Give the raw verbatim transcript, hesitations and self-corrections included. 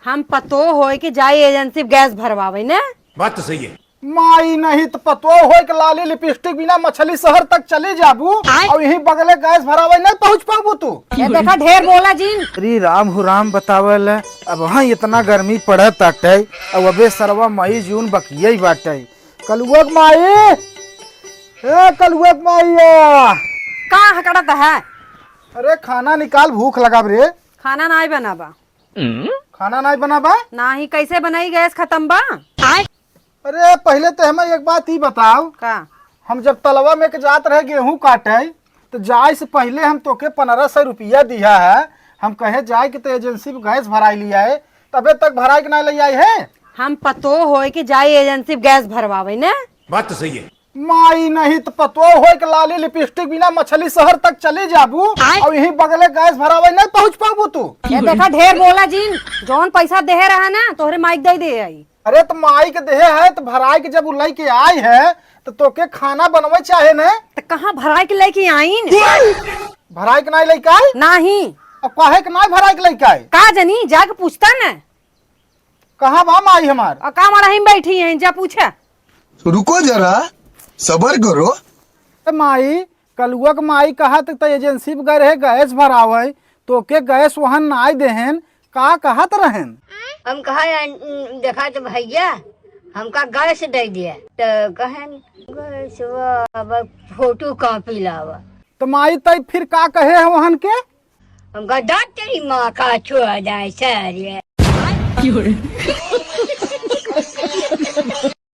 हम पतोह होइके जाई एजेंसी गैस भरवावे ने। बात तो सही है। माई नहीं त पतोह होइके लाली लिपस्टिक बिना मछली शहर तक चली जाबू आय। और यहीं बगले गैस भरावे नहीं पहुँच पाबू तू। ये देखा, ढेर बोला जिन। श्री राम हु राम बतावल। अब हाँ, इतना गर्मी पड़त बाटे, अब अबे सरवा मई जून बकिया ही बाटे। कलुआ के माई, ए कलुआ के माई। का हकड़त है? अरे खाना निकाल, भूख लगा रे। खाना नाई बनाबा। खाना नाई बनाबा? नाही, कैसे बनाई, गैस खतम बा। अरे पहिले तो हमें एक बात ई बताओ। का? हम जब तलवा में के जात रहे गेहूं काटे, तो जाए से पहिले हम तोके पन्द्रह सौ रुपया दिया है। हम कहे जाए कि तो एजेंसी पे गैस भराई लिया है, तबे तक भराई के ना ले आई है। हम पतोह होइके जाई एजेंसी पे गैस भरवावे ने। बात तो सही है। माई नहीं त पतोह होइके लाली लिपस्टिक बिना मछली शहर तक चली जाबू आय। और यहीं बगले गैस भरावे नहीं पहुँच पाबू तू। ये देखा, ढेर बोला जिन। जौन पैसा देहे रहा ना, तोहरे माई के दे दे आई। अरे त माई के देहे है त भराई के जब उ लेके आई है त तोके खाना बनवे चाहे न। त कहाँ भराई के लेके आईन? भराई के नाई लेके आई? नाही। अब काहे के नाई भराई के लेके आई? का जनी, जाके पूछता न। कहाँ बा माई हमार? आ, का हमारा ही बैठी हैं, जा पूछा। रुको जरा, सबर करो। ए माई, कलुआ के माई कहत त एजेंसी पे गए रहे गैस भरावे, तोके गैस वहन नाई देहेन, का कहत रहेन? हम कहा, "अन-, देखा तो भैया, हमका गैस दे दिया।" तो कहन, "गैस अब फोटो कॉपी लावा।" तो माई तई फिर का कहे है वहन के? हमका, "डॉक्टरी माँ का छुआ जाए सारे।"